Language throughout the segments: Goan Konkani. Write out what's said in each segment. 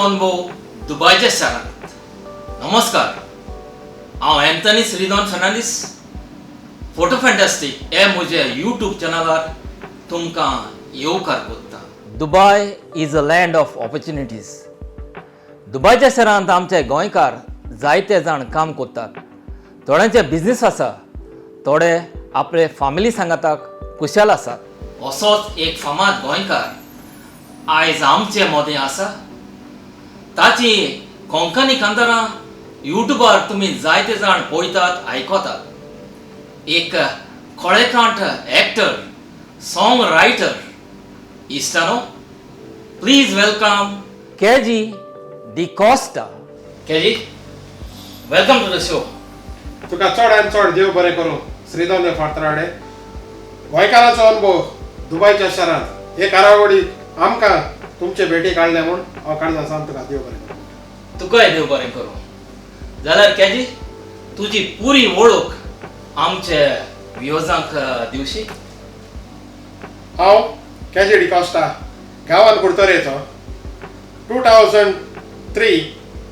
अनुभव दुबायच्या शारांत. नमस्कार, हांव अँथनी श्रीधोन फर्नांडीस. फोटो फॅन्टास्टीक हे म्हज्या यूट्यूब चॅनलार तुमकां येवकार कोत्ता. Dubai is a land of opportunities. दुबायच्या शारांत आमचे गोंयकार जायते जाण काम करतात. थोड्यांचे बिजनेस आसा, थोडे आपले फामिली सांगाताक कुशल आसात. असोच एक फामाद गोंयकार आयज आमचे मदें आसा. ताची कोंकणी कांतारां युट्यूबार तुमी जायते जाण पळयतात, आयकतात. एक कोळेकांठ एक्टर, सॉंग रायटर. इश्टानो, please welcome KG D'Costa. KG, welcome to the show. तुका चड आनी चड देव बरें करूं, श्रीधोन फातराडे. गोंयकाराचो अनुभव दुबयच्या शारांत हे कार्यावळीक आमकां तुमचे भेटी काडले म्हूण हांव काळजा सावन तुका देव बरें करूं. तुकाय देव बरें करूं. जाल्यार केजी, तुजी पुरी वळख आमचे व्युवर्सांक दिवशी? हांव केजी डिकॉस्टा, गांवान कुडतरेचो. 2003,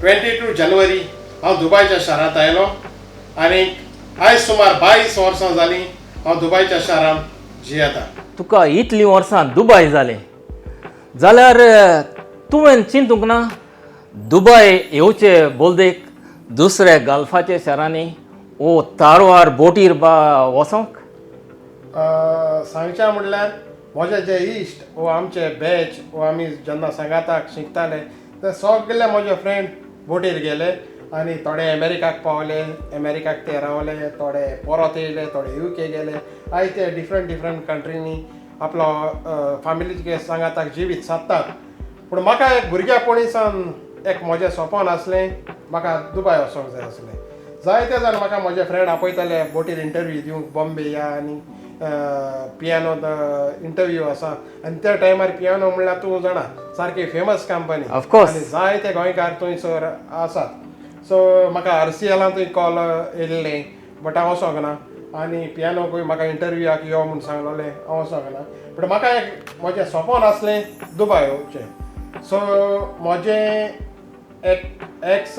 22 January हांव दुबयच्या शारांत आयलो आनी आयज सुमार 22 वर्सां जालीं हांव दुबयच्या शारांत जियेता. तुका इतलीं वर्सां दुबाय जालीं जाल्यार तुवें चिंतूंक ना दुबाय येवचे बोलदेक दुसऱ्या गल्फाच्या शारांनी ओ तारवार बोटीर बा वचोंक? सांगचें म्हणल्यार म्हजे जे इश्ट वो आमचे बॅच वो आमी जेन्ना सांगाताक शिकताले ते सगळे म्हजे फ्रेंड बोटीर गेले आनी थोडे अमेरिकाक पावले, अमेरिकाक ते रावले, थोडे परत येयले, थोडे युके गेले. आयज ते डिफरंट डिफरंट कंट्रींनी आपलो फामिलीचे सांगाताक जिवीत सादतात. पूण म्हाका एक भुरग्यापणी सावन एक म्हजें सपन आसलें, म्हाका दुबाय वचोंक जाय आसलें. जायते जाण म्हाका म्हजे फ्रेंड आपयताले बोटीर इंटरव्यू दिवंक, बॉम्बे या आनी पियानो इंटरव्यू आसा. आनी त्या टायमार पियानो म्हणल्यार तूं जाणा, सारकी फेमस कंपनी. Of course. आनी जायते गोंयकार थंयसर आसात. सो म्हाका आरसीएलांतूय कॉल येयल्लें, बट हांव वचोंक ना. आनी पियानोकूय म्हाका इंटरव्यूआक यो म्हूण सांगलोलें, हांव वचोंक ना. बट म्हाका एक म्हजें सपन आसलें दुबाय येवचें. सो म्हजें एक एक्स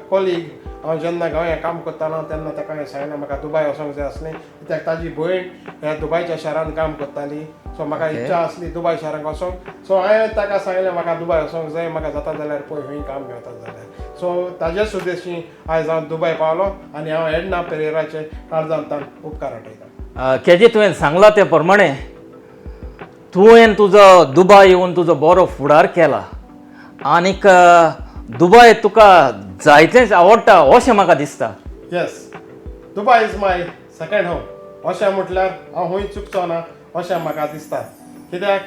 कोलीग, हांव जेन्ना गोंया काम करतालो तेन्ना ताका हांवें सांगलें, म्हाका दुबाय वचोंक जाय आसलें, कित्याक ताजी भयण ह्या दुबायच्या शारांत काम करताली. सो म्हाका इच्छा आसली दुबाय शारांत वचोंक. सो हांवें ताका सांगलें, म्हाका दुबाय वचोंक जाय, म्हाका जाता जाल्यार पळय खंय काम मेळता जाल्यार. सो ताजे सुदेशी आयज हांव दुबाय पावलो आनी हांव एडना पेरेराचे काळजांतान उपकार आठयता. केजी, तुवें सांगलां ते प्रमाणे तुवें तुजो दुबाय येवन तुजो बरो फुडार केला आनीक दुबाय तुका जायतेंच आवडटा अशें म्हाका दिसता. Yes, Dubai is my second home अशें म्हटल्यार हांव खंय चुकचो ना अशें म्हाका दिसता, कित्याक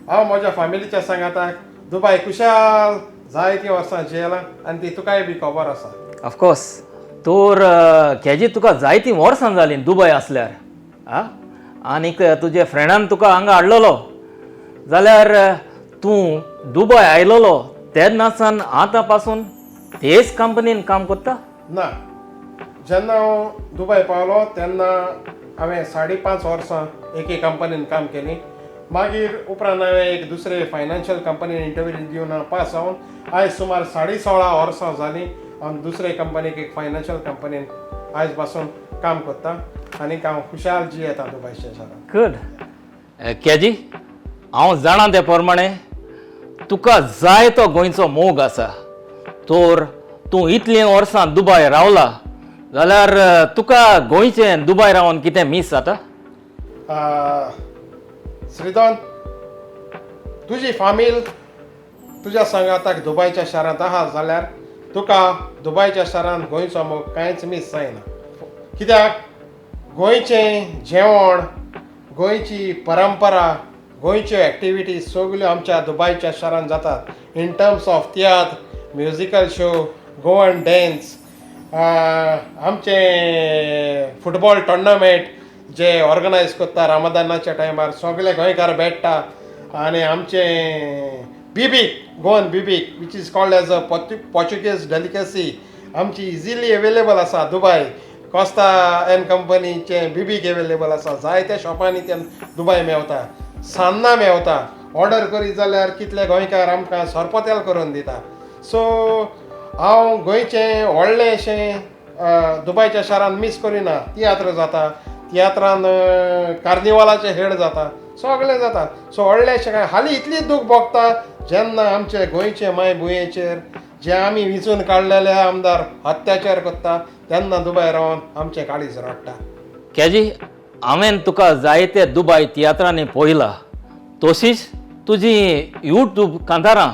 हांव म्हज्या फामिलीच्या सांगाताक दुबाय खुशाल जायतीं वर्सां जियेलां आनी ती तुकाय बी खबर आसा. ऑफकोर्स. तर केजी, तुका जायतीं वर्सां जालीं दुबय आसल्यार आ आनीक तुजे फ्रेंडान तुका हांगा हाडलेलो जाल्यार तूं दुबय आयलोलो तेन्नासान आतां पासून तेच कंपनीन काम करता? ना, जेन्ना हांव दुबय पावलो तेन्ना हांवें 5.5 वर्सां एके कंपनीन काम केलीं. मागीर उपरांत हांवें एक दुसरे फायनान्शियल कंपनीन इंटरव्यू दिवन हांव पास जावन आयज सुमार 16.5 वर्सां जालीं हांव दुसरे कंपनीक, एक फायनान्शियल कंपनीन आयज पासून काम करता आनी हांव खुशाल जियेता दुबयच्या शारांत. गुड. केजी, हांव जाणा ते प्रमाणे तुका जाय तो गोंयचो मोग आसा. तर तूं इतलीं वर्सां दुबाय रावला जाल्यार तुका गोंयचें दुबाय रावन कितें मीस जाता? श्रीधन, तुजी फामील तुज्या सांगाताक दुबायच्या शारांत आहा जाल्यार तुका दुबायच्या शारांत गोंयचो मोग कांयच मीस जायना, कित्याक गोंयचें जेवण, गोंयची परंपरा, गोंयच्यो एक्टिविटीज सगल्यो आमच्या दुबायच्या शारांत जातात, in terms of tiatr, musical show, Goan dance, आमचे फुटबॉल टुर्नामेंट जे ऑर्गनायज करता रामदानाच्या टायमार, सगळे गोंयकार भेट्टा आनी आमचे बिबीक, Goan bibik, which is called as a Portuguese delicacy, आमची इजिली अवेलेबल आसा. दुबाय कोस्ता एन कंपनीचे बिबीक अवेलेबल आसा. जायत्या शॉपांनी ते दुबाय मेवता. सान्नां मेवता. ऑर्डर करीत जाल्यार कितले गोंयकार आमकां सोरपोतेल करून दिता. सो हांव गोंयचें व्हडलें अशें दुबयच्या शारान मीस करिना. तियात्र जाता, तियात्रान कार्निवालाचे हेड जाता, सगळें जाता. सो व्हडलें अशें कांय हालीं इतली दूख भोगता जेन्ना आमचे गोंयचे मायभुंयेचेर जे आमी विंचून काडलेले आमदार अत्याचार करता तेन्ना दुबय रावन आमचें काळीज रडटा. केजी, हांवें तुका जायते दुबय तियात्रांनी पळयला, तशीच तुजी यूट्यूब कांतारां,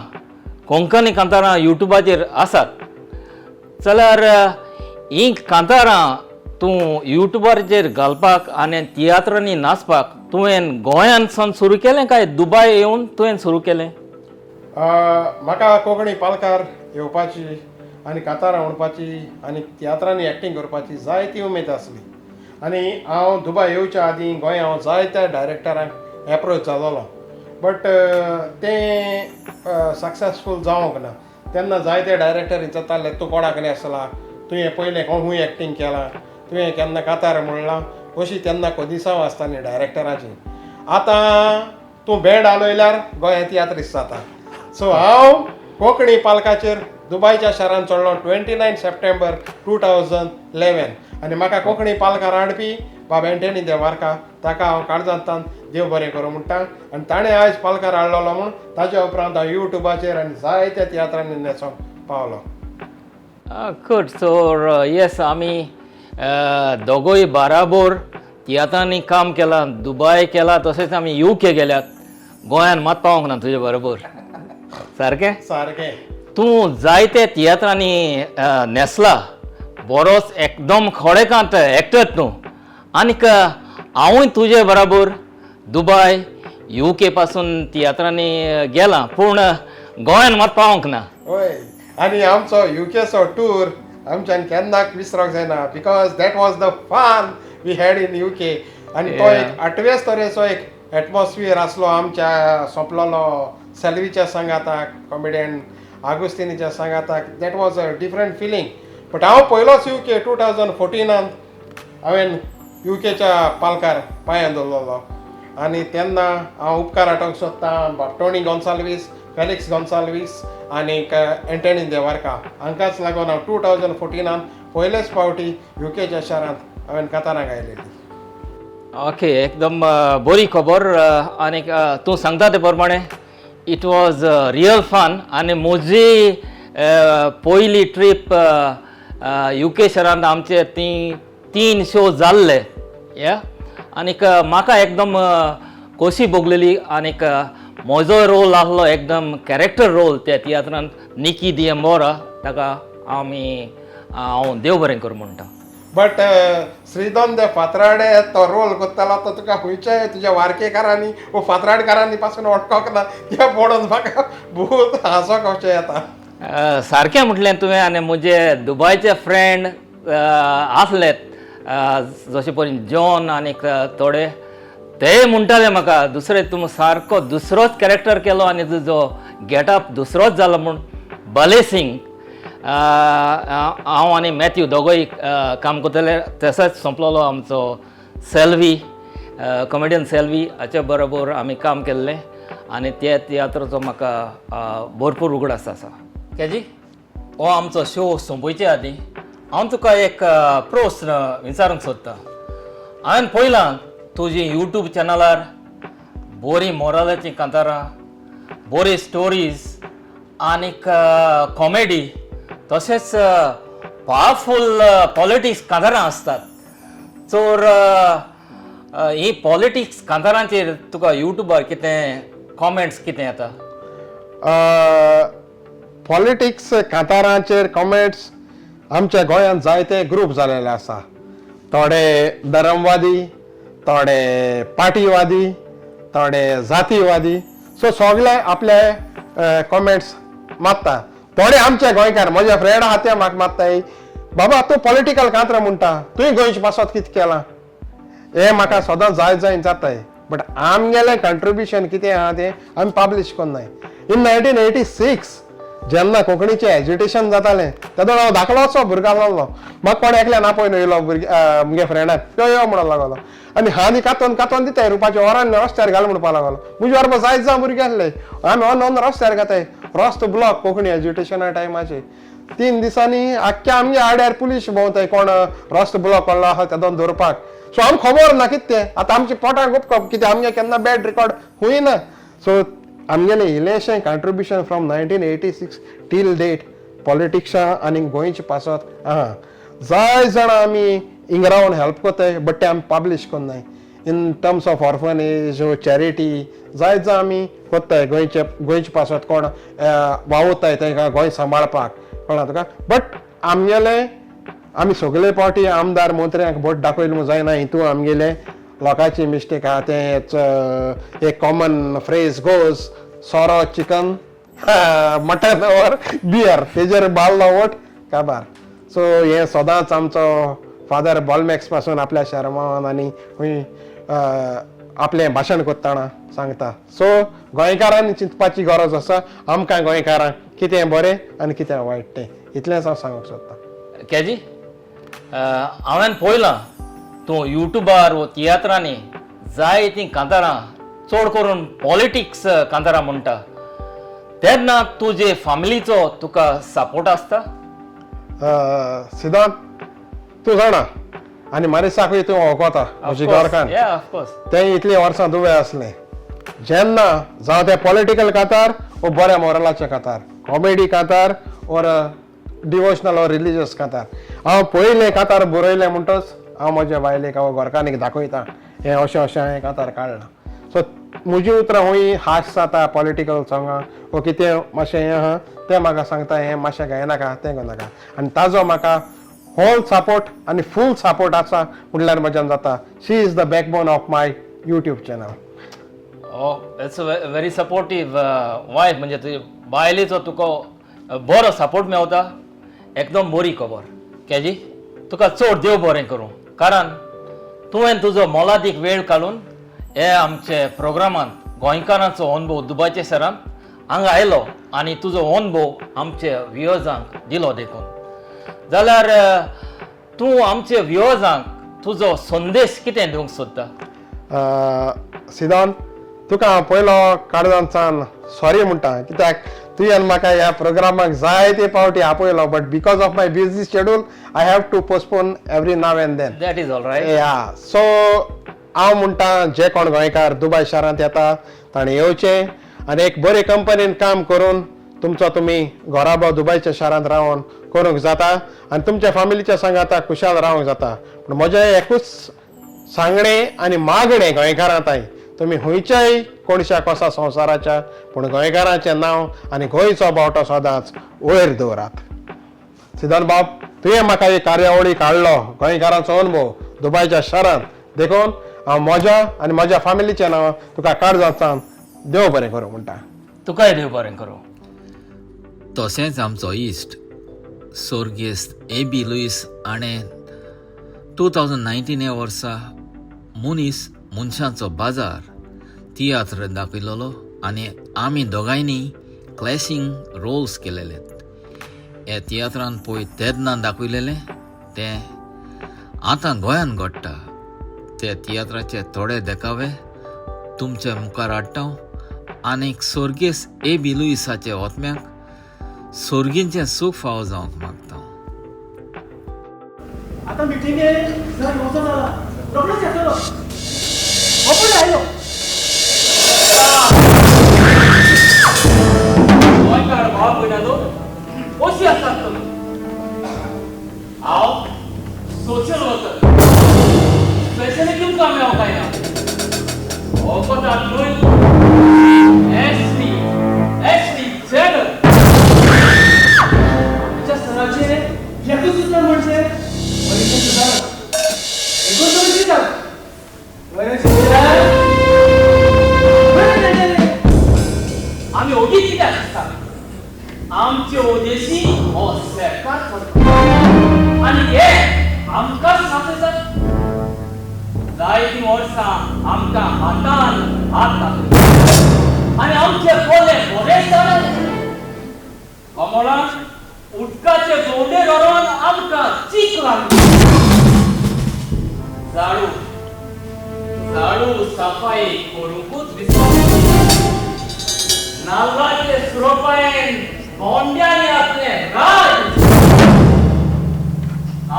कोंकणी कांतारां यूट्यूबाचेर आसात. जाल्यार हीं कांतारां तूं यूट्यूबाचेर घालपाक आनी तियात्रांनी नाचपाक तुवें गोंयांत सावन सुरू केलें काय दुबय येवन तुवें सुरू केलें? म्हाका कोंकणी पालकार येवपाची आनी कांतारां म्हणपाची आनी तियात्रांनी एक्टींग करपाची जायती उमेद आसली आनी हांव दुबय येवच्या आदीं गोंया हांव जायत्या डायरेक्टरांक एप्रोच जालोलो, बट तें सक्सेसफूल जावंक ना. तेन्ना जायते डायरेक्टर विचारताले, तूं कोणाक आसला, तुवें पयलें खंय एक्टींग केलां, तुवें केन्ना कांतार म्हणलां, अशी तेन्ना कोदिसांव आसताली डायरेक्टराची. आतां तूं बँड हालयल्यार गोंया तियात्रीस जाता. सो हांव कोंकणी पालकाचेर दुबयच्या शारान चडलो 29 September 2011 आनी म्हाका कोंकणी पालकार हाडपी बाब एंटनी देवारका, ताका हांव काळजांतल्यान देव बरें करूं म्हणटा. आनी ताणें आयज पालकार हाडलेलो म्हूण ताज्या उपरांत हांव युट्यूबाचेर आनी जायत्या तियात्रांनी न्हेसोंक पावलो. गुड. सो येस, आमी दोगूय बाराबोर तियात्रांनी काम केलां, दुबय केला, तशेंच आमी युके गेल्यात. गोंयान मात पावोंक ना तुजे बरोबर. सारकें? सारकें. तूं जायते तियात्रांनी न्हेसला, बरोच एकदम खडेकांत एक्टर तूं. आनीक हांवूय तुजे बराबर दुबय, युके पासून तियात्रांनी गेलां, पूण गोंयान मात पावोंक ना. हय, आनी आमचो युकेचो टूर आमच्यान केन्नाच विसरोंक जायना, because that was the fun we had in UK. आनी तो एक आठवेच तरेचो एक एटमॉस्फियर आसलो आमच्या सोंपलोलो सेल्वीच्या सांगाताक, कॉमेडियन आगुस्तिनीच्या सांगाताक. That was a different feeling. But हांव पयलोच युके 2014 हांवें युकेच्या पालकार पांयान दवरलेलो आनी तेन्ना हांव उपकार आठोवंक सोदतां टोनी गोन्साल्वीस, फेलिक्स गोन्साल्वीस आनीक एंटनी देवारका हांकांच लागून हांव 2014 पयलेच फावटी युकेच्या शारांत हांवें कांतारां गायलेली. ओके, एकदम बरी खबर. आनीक तूं सांगता ते प्रमाणे it was real fun. आनी म्हजी पयली ट्रीप युके शहरांत आमचे ती तीन शो जाल्ले या आनीक म्हाका एकदम खोशी भोगलेली. आनीक म्हजो रोल आहलो एकदम कॅरेक्टर रोल त्या तियात्रांत, निकी दियंबोरा, ताका आमी हांव देव बरें करूं म्हणटा. बट श्रीधन दे फातराडे तो रोल करतालो तो तुका खंयच्याय तुज्या वारकेकारांनी वो फातराडकारांनी पासून वळखोंक ना, तें पळोवन म्हाका बहुत हांसो कशें येता. सारकें म्हटलें तुवें. आनी म्हजे दुबयचे फ्रेंड आसले, जशे परी जॉन आनीक थोडे, ते म्हणटाले म्हाका, दुसरे तूं सारको दुसरोच कॅरेक्टर केलो आनी तुजो गेटअप दुसरोच जालो म्हूण. बले सिंग, हांव आनी मॅथ्यू दोगूय काम करताले. तसोच सोंपलोलो आमचो सेल्वी, कॉमेडियन सेल्वी, हाचे बरोबर आमी काम केल्लें आनी त्या तियात्राचो म्हाका भरपूर उगडास आसा. केजी, हो आमचो शो सोंपोवचे आदीं हांव तुका एक प्रस्न विचारूंक सोदतां. हांवें पळयलां तुजी यूट्यूब चॅनलार बरीं मोरालाचीं कांतारां, बरी स्टोरीज आनीक कॉमेडी, तशेंच पावरफूल पॉलिटिक्स कांतारां आसतात. तर ही पॉलिटिक्स कांतारांचेर तुका यूट्यूबार कितें कॉमेंट्स कितें येता? पॉलिटिक्स कांतारांचेर कॉमेंट्स, आमच्या गोंयांत जायते ग्रूप जालेले आसा. थोडे धर्मवादी, थोडे पार्टीवादी, थोडे जातीवादी. सो सगळे आपले कॉमेंट्स मारता. थोडे आमचे गोंयकार म्हजे फ्रेंड आहा ते म्हाका मारताय, बाबा तूं पॉलिटिकल कांतरां म्हणटा, तुवें गोंयचे पासत कितें केलां? हें म्हाका सदांच जाय जाय जाताय. बट आमगेलें कंट्रिब्युशन कितें आहा तें आमी पब्लिश करनाय. इन 1986 जेन्ना कोंकणीचें एजिटेशन जातालें तेदोण हांव धाकलोसो भुरगो आसलो. म्हाका कोण एकल्यान आपयन येयलो, भुरगे मुगे फ्रेंडाक यो यो म्हणून लागलो आनी हानी कातोन कातोन दिताय रुपाच्या वरान रस्त्यार घाल म्हणपा लागलो. म्हजे बरोबर जायत जावं भुरगे आसले, आमी ऑन ऑन रस्त्यार घाताय. रस्तो ब्लॉक कोंकणी एज्युटेशना टायमाचे 3 दिसांनी आख्ख्या आमगे आड्यार पुलीस भोंवताय कोण रस्तो ब्लॉक कोल्लो आहा तेदोन धरपाक. सो आमकां खबर ना कितें तें, आतां आमच्या पोटाक उपकप कितें आमगे केन्ना बॅड रिकॉर्ड हुंय ना. सो आमगेलें इल्लेशें contribution from 1986 till date पॉलिटिक्सा आनी गोंयचे पासत आहा. जाय जाणां आमी हिंगा रावन हेल्प कोताय, बट ते आमी publish कोन्नाय in terms of orphanage charity जायत जाण आमी कोत्ताय गोंयचे गोंयचे पासत कोण वावुरताय तांकां गोंय सांबाळपाक कळ्ळा तुका. बट आमगेले आमी सगळे पावटी आमदार मंत्र्यांक बोट दाखयलें म्हूण जायना, हितू आमगेले लोकांची मिस्टेक आहा. तें एक कॉमन फ्रेज गोज सोरो चिकन मटन और बियर तेजेर बाल्लो वट काबार. सो हें सदांच आमचो फादर बॉलमॅक्स पासून आपल्या शर्मान आनी खंय आपलें भाशण करतना सांगता. सो गोंयकारांनी चिंतपाची गरज आसा आमकां गोंयकारांक कितें बरें आनी कितें वायट तें, इतलेंच हांव सांगूंक सोदतां. केजी, हांवें पळयलां तूं युट्यूबार वो तियात्रांनी जायतीं कांतारां, चड करून पॉलिटिक्स कांतारां म्हणटा, तेन्ना तुजे फामिलीचो तुका सपोर्ट आसता? सिद्धांत तूं जाणा आनी मारिसाकूय तूं वळखता म्हजी घरकान्न, ऑफकोर्स. तें इतलीं वर्सां दुबय आसलें जेन्ना जावं तें पॉलिटिकल कातार वो बऱ्या मोरलाचें कातार, कॉमेडी कातार ओर डिवोशनल ओर रिलीजियस कातार, हांव पयलें कातार बरयलें म्हणटच हांव म्हज्या बायलेक हांव घरकान्नीक दाखयता हें अशें अशें हांवें कातार काडलां. सो म्हजी उतरां हुंय हाश जाता पॉलिटिकल सोंगां वो कितें मातशें हें आहा तें म्हाका सांगता, हें मातशें गायनाका तें करनाका, आनी ताजो म्हाका होल सपोर्ट आनी फूल सपोर्ट आसा म्हणल्यार म्हज्यान जाता. She is the backbone of my YouTube channel. Oh, it's a very supportive wife. म्हणजे तुजे बायलेचो तुका बरो सपोर्ट मेवता, एकदम बरी खबर. केजी, तुका चड देव बरें करूं, कारण तुवें तुजो मोलादीक वेळ काडून हे आमचे प्रोग्रामांत गोंयकारांचो अनुभव दुबायच्या शहरांत हांगा आयलो आनी तुजो अनुभव आमचे व्युअर्सांक दिलो. देखून जाल्यार तूं आमचे व्युअर्सांक तुजो संदेश कितें दिवंक सोदता? सिद्धांत, तुका हांव पयलो काळजांतल्यान सॉरी म्हणटा, कित्याक तुवें म्हाका ह्या प्रोग्रामाक जायते पावटी आपयलो, but because of my busy schedule I have to postpone every now and then. That is all right. या, सो हांव म्हणटा जे कोण गोंयकार दुबय शारांत येता ताणें येवचें आनी एक बरे कंपनीन काम करून तुमचो तुमी घराबो दुबयच्या शारांत रावन करूंक जाता आनी तुमच्या फामिलीच्या सांगाता खुशाल रावंक जाता. पूण म्हजें एकूच सांगणें आनी मागणें गोंयकारां ताई, तुमी खंयच्याय कोणशा कोसा संवसाराच्या, पूण गोंयकारांचें नांव आनी गोंयचो बावटो सदांच वयर दवरात. सिद्धांत बाब, तुवें म्हाका ही कार्यावळी काडलो गोंयकारांचो अनुभव दुबयच्या शारांत, देखून हांव म्हज्या आनी म्हज्या फामिलीचें नांव तुका काळजांतल्यान देव बरें करूं म्हणटा. तुकाय देव बरें करूं. तशेंच आमचो इश्ट सोर्गेस्त ए बी लुईस हाणें 2019 ह्या वर्सा मनीस मनशांचो बाजार तियात्र दाखयलेलो आनी आमी दोगांयनी क्लॅशींग रोल्स केलेले. हे तियात्रान पळय तेन्ना दाखयलेलें तें आतां गोंयांत घडटा. ते तियात्राचे थोडे देखावे तुमच्या मुखार हाडटा आनी सोर्गेस्त ए बी लुईसाचे ओतम्याक सोर्गींचें सूख फावो जावंक मागता. आता मिटिंगेक सर येवचो जाला, रोखडोच येतलो. हो पळय आयलो. गोंयकार भाव भयणांनो, कशी आसात तुमी? हांव social worker, specially तुमकां मेळोंक आयला. वखदां न्हय, S T S T channel. आमच्या सराचें एकूच उतर म्हणजे वयलें सुदारप, एकूच दोन दितात वयलें सुदारप, बरें मेळटलें. आमी ओगी कित्याक आसता? आमचे ओदेशी हो सरकार करता आनी हे आमकांच नाचयतात. जायतीं वर्सां आमकां हातान हात घातले आनी आमचे पोले बरेच जाले. कमळान उदकाचे भोंवडेर व्हरोन आमकां चीक लागली. झाडू झाडू सफाई करूंकूच विसरले. नाल्लाचे सुरोपायेन बोंड्यांनी आपलें राज.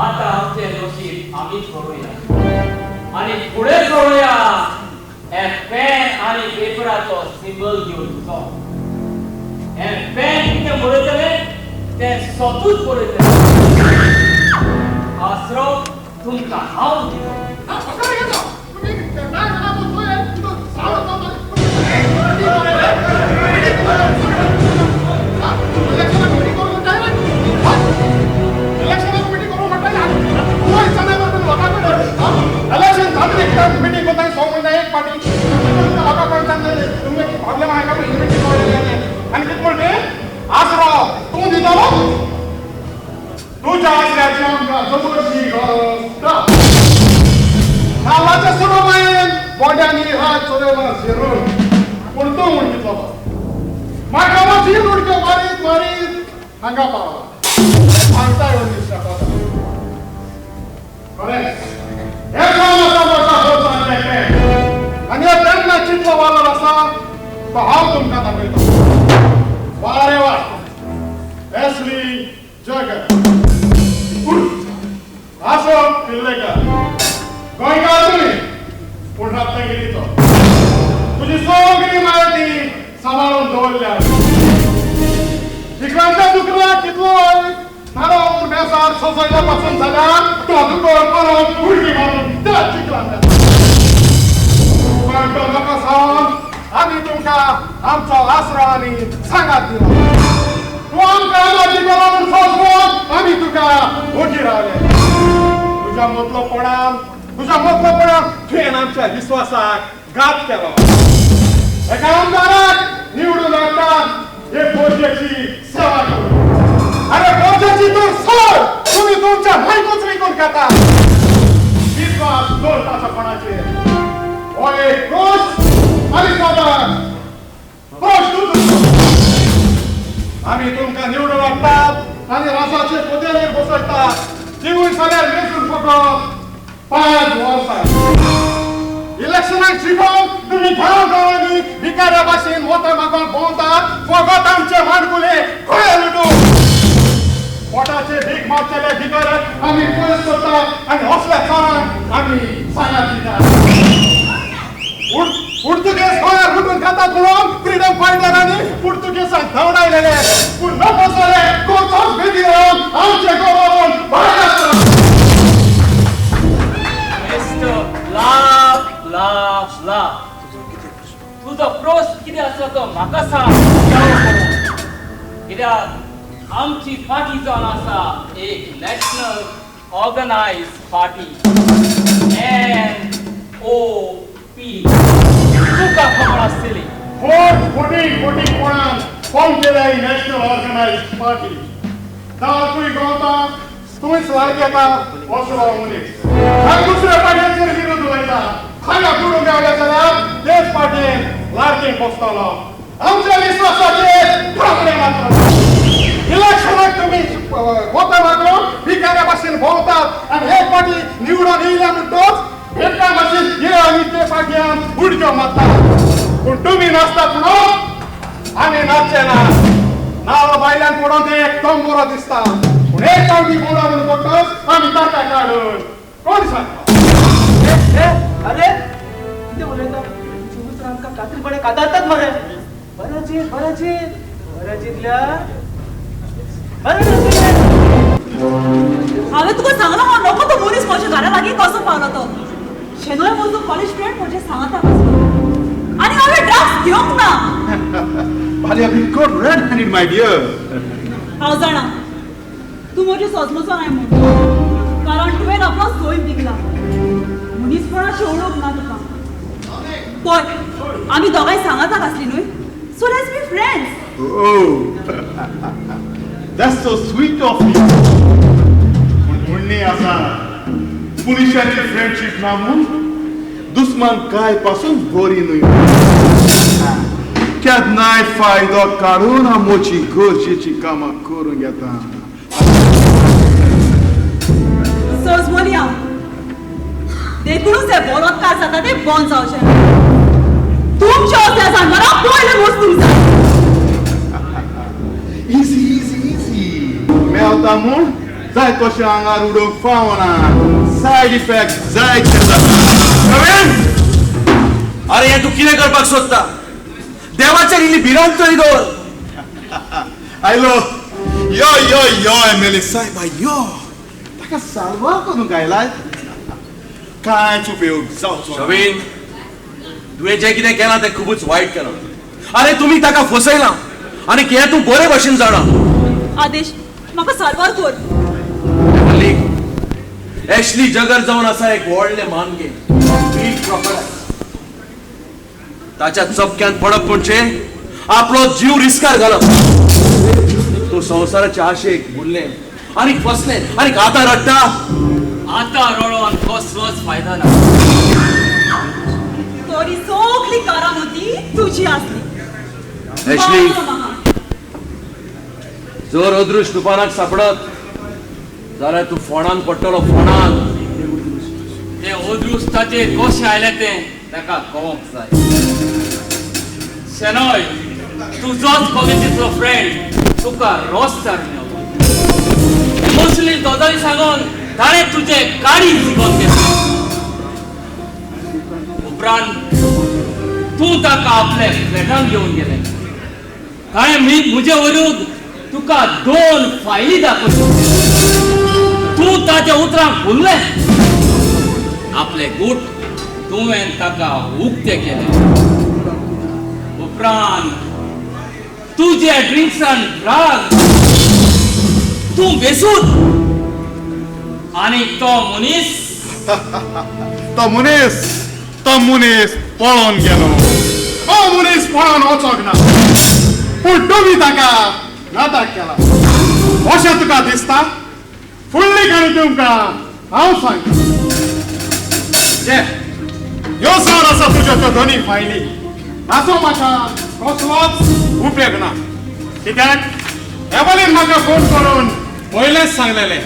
आतां आमचें नशीब आमीच करुया आनी फुडें करुया हे पेन आनी पेपराचो सिंबल घेवन तो. हे पेन कितें बरयतलें तें स्वतूच बरयतलें. आसरो तुमकां हांव दितलो. आसरो तूं दितलो तुज्या आसऱ्याची आमकां जबरशी गरज ना. नाल्लाच्या सुरोपायेन बोंड्यांनी रात चलयला झेरून, पूण तूं म्हूण कितलो म्हाका मातशी उडक्यो मारीत मारीत हांगा पावला. सांगता येवन दिसता खरें हें काम आसा म्हाका हो आनी तेन्ना चितलो वालोर आसा तो हांव तुमकां दाखयता. वारे वा एसली जगन आसो पिल्लेकर गोंयकार तुमी पूण रत्नागिरीचो. तुजी सगळी म्हायती सांबाळून दवरल्या. चिखलांच्या दुकराक कितलो नारो बेसार सजयल्या पासून जाल्यार तो दुकर परत उडकी मारून त्या चिखलांत. पण तो नाका सावन आमी तुमकां आमचो आसरो आनी सांगात दिलो. तूं आमकां आमची करून सोंसवून आमी तुका ओगी रावले. तुज्या मतलोपणान तुवें आमच्या विस्वासाक घात केलो. एका आमदाराक निवडून हाडटा हे फौजेची सेवा करून. अरे फौजेची तर सोड, तुमी तुमच्या मायकूच विकून खाता. विस्वास दवरताचो कोणाचेर हो एक प्रश्न आनी सादारण प्रश्न. आमी तुमकां निवडून हाडटात आनी राजाचे पदेर बसयतात. तिवूय जाल्यार मेजून फकत 5 वर्सां. इलेक्शनाक जिखोवन तुमी गांव गांवांनी भिकाऱ्या भाशेन वता मागोन भोंवतात. फकत आमचे माणकुले खंय लुटून पोटाचे भीक मारचेले भिकाऱ्याक आमी पयस करतात आनी असल्या चोरांक आमी सांगात दितात. पुर्तुगेज गोंयार लुटून खातात म्हणून फ्रिडम फायटरांनी पुर्तुगेजांक धांवडायलेले, पूण नफो जाले कोणतोच भेदी रावन आमचे गोवन भायर आसता. मिस्टर ब्ला ब्ला ब्ला, तुजो प्रश्न कितें आसा तो म्हाका सांग. कित्याक आमची पार्टी जावन आसा एक नॅशनल ऑर्गनायज पार्टी NOP. तुका खबर आसतली. फोट फोटी फोटी कोणान फॉर्म केल्या ही नॅशनल ऑर्गनायज पार्टी. दारकूय गवता तुमीच लागीं येता असलो मनीस आनी दुसऱ्या पार्ट्यांचेर विरोध उलयता. हांगा कुडून गावल्या जाल्यार तेच पार्टेन लार्केक बसतलो. आमच्या विस्वासाचेर प्रॉब्लेम जातलो. इलेक्शनाक तुमी वता मागून भिकाऱ्या भाशेन भोंवतात आनी एक पार्टी निवडून येयल्या म्हणटच एका भाशेन हे आनी ते पार्ट्यान उडक्यो मारतात. पूण तुमी नाचतात म्हणून आमी नाचचे ना. नाल्ल भायल्यान पडोन ते एकदम बरो दिसता, पूण एक पावटी बोला म्हणून पडटच आमी ताका काडून कोण सांगता. अरे कितें उलयता? तुमची उतरां आमकां कात्रीपणे कातारतात मरे. बरें चीत बरें चीत बरें चिंतल्यार बरें चिंतलें. हांवें तुका सांगलां हांव नको तो मनीस म्हज्या घरा लागीं कसो पावलो तो. शेनोय म्हजो कॉलेज फ्रेंड म्हजें सांगता आनी हांवें ड्रग्स घेवंक ना. But you have been caught red-handed, my dear. हांव जाणा तूं म्हजी सोजमचो न्हय म्हूण, कारण तुवें आपलो सोय विकला. मनीसपणाची ओळख ना तुका. पळय आमी दोगांय सांगाताक आसली न्हय, so let's be friends. Oh, that's so sweet of you. पूण म्हणणें आसा पुलिशांची फ्रेंडशीप ना म्हूण दुस्मान काय पासून बरी न्हय. केन्नाय फायदो काडून आमची गरजेची कामां करूंक येता. सोजमोली हांव देखूनच हे बलात्कार जाता ते बंद जावचे. तुमच्या असल्या जानवरां पयलें वस्तूंक जाय. Easy easy easy. मेवता म्हूण जाय तशें आंगार उडोवंक फावना. सायड इफेक्ट जायते जाता. अरे हें तूं कितें करपाक सोदता? देवाचेर इल्ली भिरांत तरी दवर. आयलो यो यो यो एमएलए साहेबा यो. ताका साल्वार करूंक आयलाय. कांयच उपयोग जावचो. शवीन, तुवें जें कितें केलां तें खुबूच वायट केलां. अरे तुमी ताका फसयलां आनी हें तूं बरे भशेन जाणा. आदेश, म्हाका साल्वार कर. एशली जगर जावन आसा एक व्हडलें मानगें, बीग क्रोकोडायल. ताच्या चपक्यांत पडप म्हणजे आपलो जीव रिस्कार घालप. तूं संवसाराचे आशेक भुल्लें आनी फसलें आनी आतां रडटा. आतां रडोन कसलोच फायदा ना. तरी सगळी कारामती तुजी आसली. एशली, जर अदृश्ट तुफानाक सापडत जाल्यार तूं फोणान पडटलो. फोणान. तें अदृश्ट ताचेर कशें आयलें तें ताका कळोंक जाय. शेनोय, तुजोच कॉलेजीचो फ्रेंड तुका रोस्तार मेवलो. इमोशनली गजाली सांगून ताणें तुजें काडी जिखोन घेतलें. उपरांत तूं ताका आपले फ्लॅटान घेवन गेलें. ताणें म्हजे विरुद्ध तुका 2 फायली दाखयल्यो. तूं ताच्या उतरांक भुल्लें. आपले गूट तुवें ताका उक्ते केले. उपरांत तुजे ड्रिंक्सान ड्रग तूं बेसूद आनी तो मनीस तो मनीस पळोवन गेलो. तो मनीस पळोवन वचोंक ना, पूण तुमी ताका नाटक केला अशें तुका दिसता? फुडली काणी तुमकां हांव सांगता. ह्यो जावन आसा तुज्यो त्यो दोनी फायली. हाचो म्हाका कसलोच उपयोग ना. कित्याक एवलीन म्हाका फोन करून पयलेंच सांगलेलें,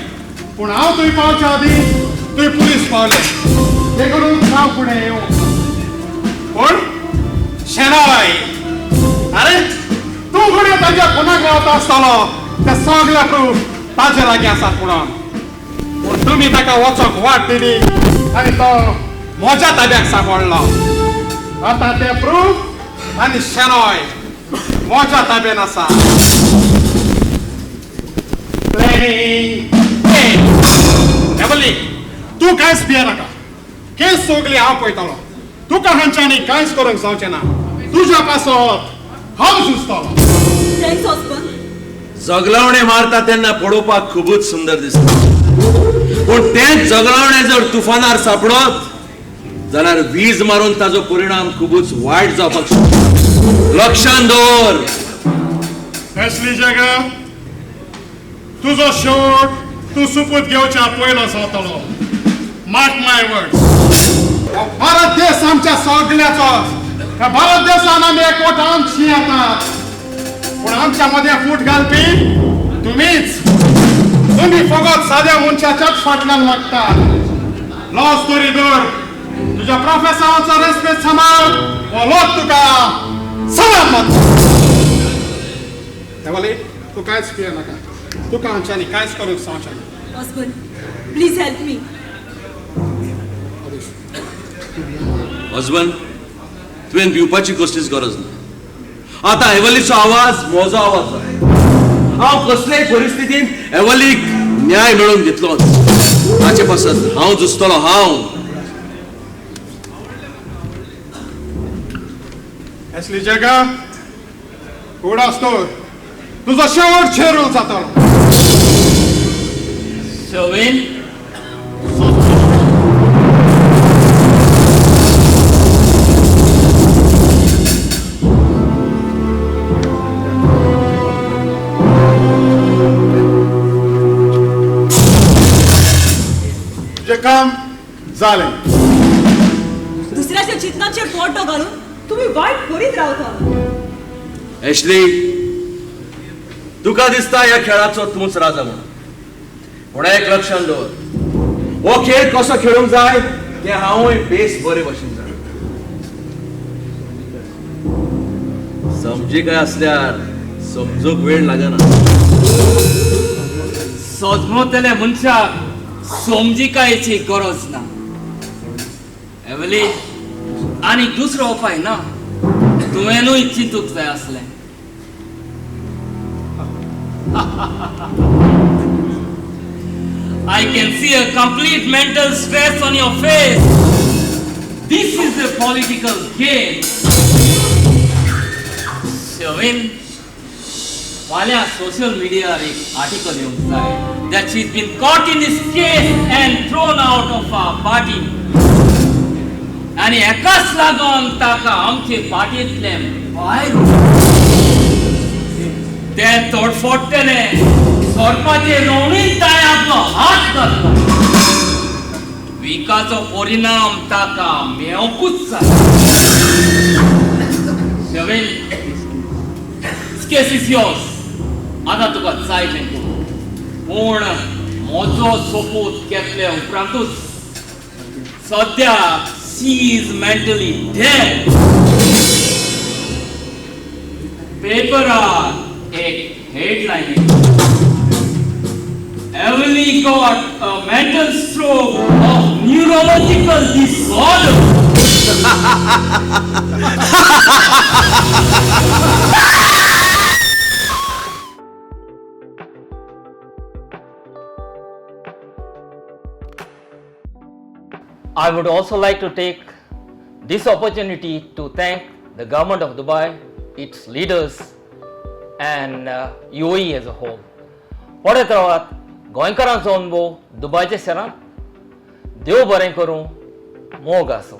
पूण हांव थंय पावच्या आदीं थंय पुलीस पावले. देखून हांव फुडें येवंक. पूण शेनोय, अरे तूं घडये ताज्या फोनाक रावता आसतलो. ते सगळे प्रूफ ताजे लागीं आसात म्हणून. पूण तुमी ताका वचोंक वाट दिली आनी तो म्हज्या ताब्याक सांपडलो. आतां ते प्रूफ आनी शेनोय म्हज्या ताब्यान आसा. प्लॅनिंग एवली, तूं कांयच भिये नाका. केस सगली हांव पळयतलो. तुका हांच्यांनी कांयच करूंक जावचें ना. तुज्या पासत हांव झुजतलो. Thanks husband. जगलावणे मारता तेन्ना पळोवपाक खुबूच सुंदर दिसता, पूण तेंच जगलावणे जर तुफानार सापडत जाल्यार वीज मारून ताजो परिणाम खुबूच वायट जावपाक शकता. लक्षान दवर. एशली जगर, तुजो शेवट तूं सुपूत घेवच्या पयलो जातलो. Mark my words. Bharat देश आमच्या सगळ्याचो. ह्या भारत देशान आमी एकवटान येतात, पूण आमच्या मदें फूट घालपी तुमीच. तुमी फकत साद्या मनशाच्याच फाटल्यान लागता. लॉस तरी दर, तुज्या प्रोफेसराचो रेस्पेद सांबाळ, हो लोक तुका सलाम मारता. एवली, तूं कांयच भिये नाका. तुका आमच्यांनी कांयच करूंक जावचें ना. Husband, please help me. Husband, तुवें भिवपाची कसलीच गरज ना. आतां एवलीचो आवाज म्हजो आवाज जालो. हांव कसलेय परिस्थितींत एवलीक न्याय मेळोवन दितलोच. ताचे पासत हांव झुजतलो. हांव एशली जगा, उडास दवर, तुजो शेवट चेरूल जातलो. शवीन, तुजें काम जालें. दुसऱ्याच्या चिंतनाचेर बोटो घालून तुमी वायट करीत रावता. एशली, तुका दिसता ह्या खेळाचो तूंच राजा म्हणून, पूण एक लक्षान दवर, हो खेळ कसो खेळूंक जाय तें हांवूय बेस बरे भशेन जाणा. समजिकाय आसल्यार समजूंक वेळ लागना. सोजमतले मनशाक समजिकायेची गरज ना. एवली, आनी दुसरो उपाय ना. तुवेंनूय चिंतूंक जाय आसलें. I can see a complete mental stress on your face. This is a political game. Sherwin, फाल्यां सोशल मिडियार एक आर्टिकल येवंक जाय that she's been caught in this case and thrown out of our party. आनी एकाच लागून ताका आमचे पार्टींतलें भायर ते तोडफोडटले. सोरपाचे रोवणीत ताणें आपलो हात घातलो. विकाचो परिणाम ताका मेवकूच जाय. Sherwin, case is yours. आतां तुका जाय तें कर, पूण म्हजो सोपूत घेतले उपरांतूच. सद्या she is mentally dead. पेपरार एक headline, Emily got a mental stroke of neurological disorder. I would also like to take this opportunity to thank the government of Dubai, its leaders, and UAE as a whole. पळयत रावात गोंयकारांचो अनुभव दुबायच्या शहरांत. देव बरें करूं. मोग आसूं.